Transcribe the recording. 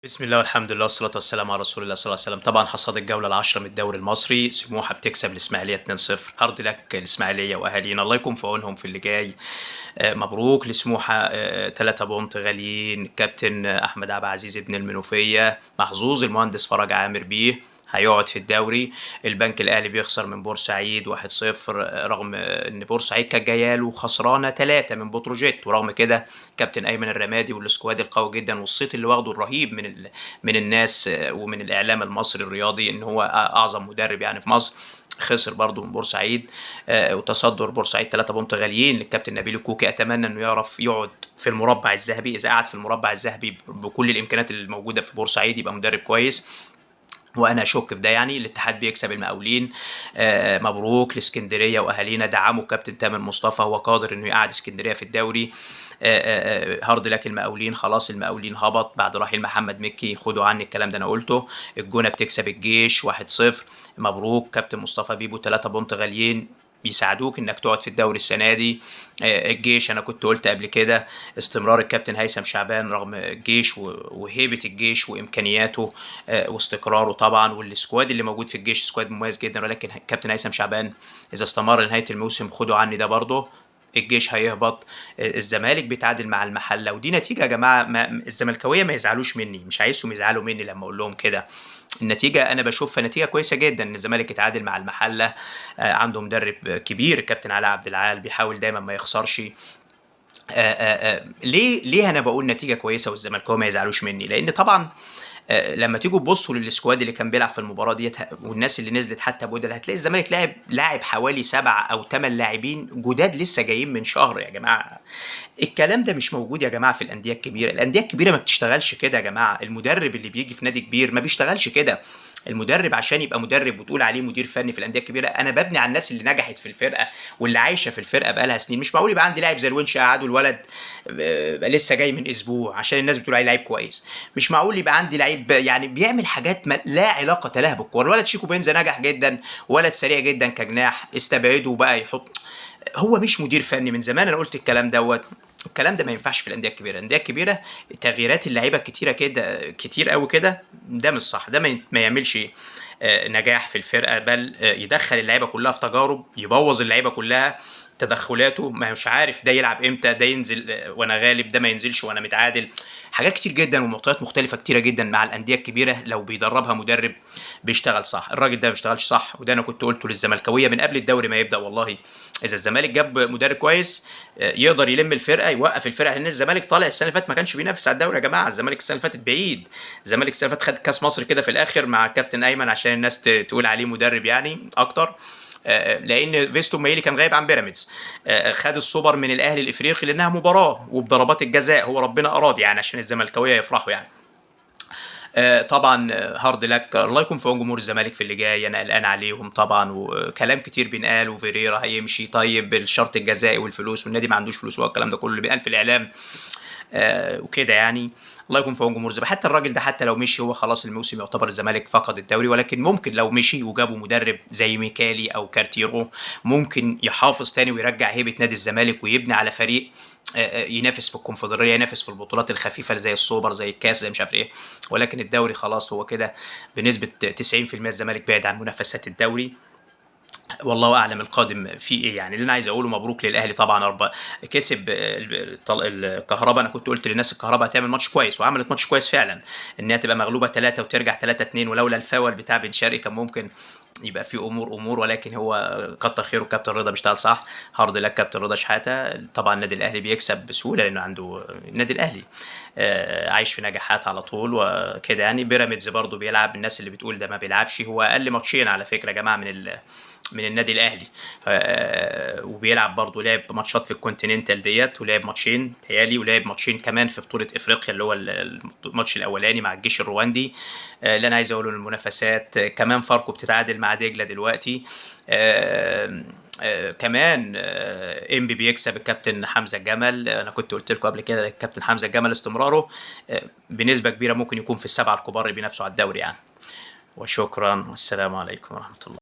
بسم الله والحمد لله والصلاة والسلام على رسول الله صلى الله عليه وسلم. طبعا حصاد الجولة العاشرة من الدوري المصري، سموحة بتكسب الإسماعيلية 2-0. hard luck الإسماعيلية وأهالينا، الله يكون في عونهم في اللي جاي. مبروك لسموحة، 3 point غاليين. كابتن أحمد عبد العزيز ابن المنوفية محظوظ، المهندس فرج عامر بيه هيقعد في الدوري. البنك الاهلي بيخسر من بورسعيد 1-0، رغم ان بورسعيد كانت جاية له خسرانة 3 من بتروجيت، ورغم كده كابتن ايمن الرمادي وال squad القوي جدا والصيت اللي واخده الرهيب من الناس ومن الاعلام المصري الرياضي ان هو اعظم مدرب يعني في مصر، خسر برضه من بورسعيد. وتصدر بورسعيد 3 point غاليين للكابتن نبيل الكوكي. اتمنى انه يعرف يقعد في المربع الذهبي، اذا قعد في المربع الذهبي بكل الامكانيات اللي موجودة في بورسعيد يبقى مدرب كويس، وانا اشك في ده يعني. الاتحاد بيكسب المقاولين. مبروك لاسكندريه واهالينا، دعموا كابتن تامر مصطفى، هو قادر انه يقعد اسكندرية في الدوري. hard luck المقاولين، خلاص المقاولين هبط بعد رحيل محمد مكي، خدوا عني الكلام ده انا قلته. الجونه بتكسب الجيش 1-0، مبروك كابتن مصطفى بيبو، 3 point غاليين بيساعدوك انك تقعد في الدوري السنة دي. الجيش انا كنت قلت قبل كده استمرار الكابتن هيثم شعبان رغم الجيش وهيبة الجيش وامكانياته واستقراره طبعا، وال squad اللي موجود في الجيش squad مميز جدا، ولكن كابتن هيثم شعبان اذا استمر لنهاية الموسم خدوا عني ده برضه الجيش هيهبط. الزمالك بيتعادل مع المحلة، ودي نتيجة يا جماعة ما الزملكاويه ما يزعلوش مني، مش عايزهم يزعلوا مني لما اقول لهم كده. النتيجة انا بشوفها نتيجة كويسة جدا ان الزمالك يتعادل مع المحلة. عنده مدرب كبير الكابتن علاء عبد العال، بيحاول دايما ما يخسرش. ليه انا بقول نتيجة كويسة والزملكاويه ما يزعلوش مني؟ لان طبعا لما تيجوا تبصوا لل squad اللي كان بيلعب في المباراة ديت والناس اللي نزلت حتى بدل، هتلاقي الزمالك لاعب حوالي 7 او 8 لاعبين جداد لسه جايين من شهر. يا جماعة الكلام ده مش موجود يا جماعة في الاندية الكبيرة، الاندية الكبيرة ما بتشتغلش كده يا جماعة. المدرب اللي بيجي في نادي كبير ما بيشتغلش كده. المدرب عشان يبقى مدرب وتقول عليه مدير فني في الاندية الكبيرة، انا ببني على الناس اللي نجحت في الفرقة واللي عايشه في الفرقة بقالها سنين. مش معقول يبقى عندي لاعب زي الونش قعدوا الولد لسه جاي من اسبوع عشان الناس بتقول عليه لعيب كويس. مش معقول يبقى عندي لعيب يعني بيعمل حاجات ما لا علاقة لها بالكورة. الولد شيكو بنزا نجح جدا، ولد سريع جدا كجناح، استبعده بقى يحط، هو مش مدير فني من زمان انا قلت الكلام دوت. الكلام ده ما ينفعش في الاندية الكبيرة. الاندية الكبيرة تغييرات اللعيبة كتيرة كده، كتير قوي كده، ده مش صح، ده ما يعملش نجاح في الفرقة، بل يدخل اللعيبة كلها في تجارب، يبوظ اللعيبة كلها تدخلاته، ما مش عارف ده يلعب امتى، ده ينزل وانا غالب، ده ما ينزلش وانا متعادل. حاجات كتير جدا ومعطيات مختلفة كتيرة جدا مع الاندية الكبيرة لو بيدربها مدرب بيشتغل صح. الراجل ده ما بيشتغلش صح، وده انا كنت قلته للزملكاويه من قبل الدوري ما يبدا. والله اذا الزمالك جاب مدرب كويس يقدر يلم الفرقة، يوقف الفرقة، لان الزمالك طالع السنة اللي فاتت ما كانش بينافس على الدوري يا جماعة. الزمالك السنة اللي فاتت بعيد، الزمالك السنة اللي فاتت خد كاس مصر كده في الاخر مع كابتن ايمن عشان الناس تقول عليه مدرب يعني اكتر، لان فيستو مايلي كان غايب عن بيراميدز. خد السوبر من الاهلي الافريقي لانها مباراة وبضربات الجزاء، هو ربنا اراد يعني عشان الزملكاويه يفرحوا يعني. طبعا hard luck، الله يكون في عون جمهور الزمالك في اللي جاي، انا قلقان عليهم طبعا، وكلام كتير بينقال، وفيريرا هيمشي، طيب الشرط الجزائي والفلوس، والنادي ما عندوش فلوس، والكلام ده كله اللي بينقال في الاعلام وكده يعني. الله يكون في عون جمهور الزمالك. حتى الراجل ده حتى لو مشي هو خلاص الموسم يعتبر الزمالك فقد الدوري، ولكن ممكن لو مشي وجابوا مدرب زي ميكالي او كارتيرو ممكن يحافظ تاني ويرجع هيبة نادي الزمالك ويبني على فريق ينافس في الكونفدراليه، ينافس في البطولات الخفيفة زي السوبر زي الكاس زي مش عارف ايه. ولكن الدوري خلاص هو كده بنسبة 90% الزمالك بعد عن منافسات الدوري، والله اعلم القادم فيه ايه يعني. اللي انا عايز اقوله مبروك للاهلي طبعا، أربع كسب الكهرباء. انا كنت قلت للناس الكهرباء هتعمل ماتش كويس، وعملت ماتش كويس فعلا، انها تبقى مغلوبه 3 وترجع 3-2، ولولا الفاول بتاع بن شرقي كان ممكن يبقى في امور، ولكن هو كتر خيره كابتن رضا بيشتغل صح. hard luck كابتن رضا شحاته. طبعا النادي الاهلي بيكسب بسهولة لانه عنده النادي الاهلي عايش في نجاحات على طول وكده يعني. بيراميدز برضو بيلعب، الناس اللي بتقول ده ما بيلعبش، هو اقل ماتشين على فكرة يا جماعة من النادي الاهلي، وبيلعب برضه، لعب ماتشات في الكونتيننتال ديت، ولعب ماتشين تهيالي، ولعب ماتشين كمان في بطوله افريقيا اللي هو الماتش الاولاني مع الجيش الرواندي. اللي انا عايز اقوله إن المنافسات كمان فاركو بتتعادل مع دجله دلوقتي، كمان انبي بيكسب الكابتن حمزة الجمل. انا كنت قلت لكم قبل كده الكابتن حمزة الجمل استمراره بنسبة كبيرة ممكن يكون في السبعة الكبار اللي بينافسوا على الدوري يعني. وشكرا والسلام عليكم ورحمة الله.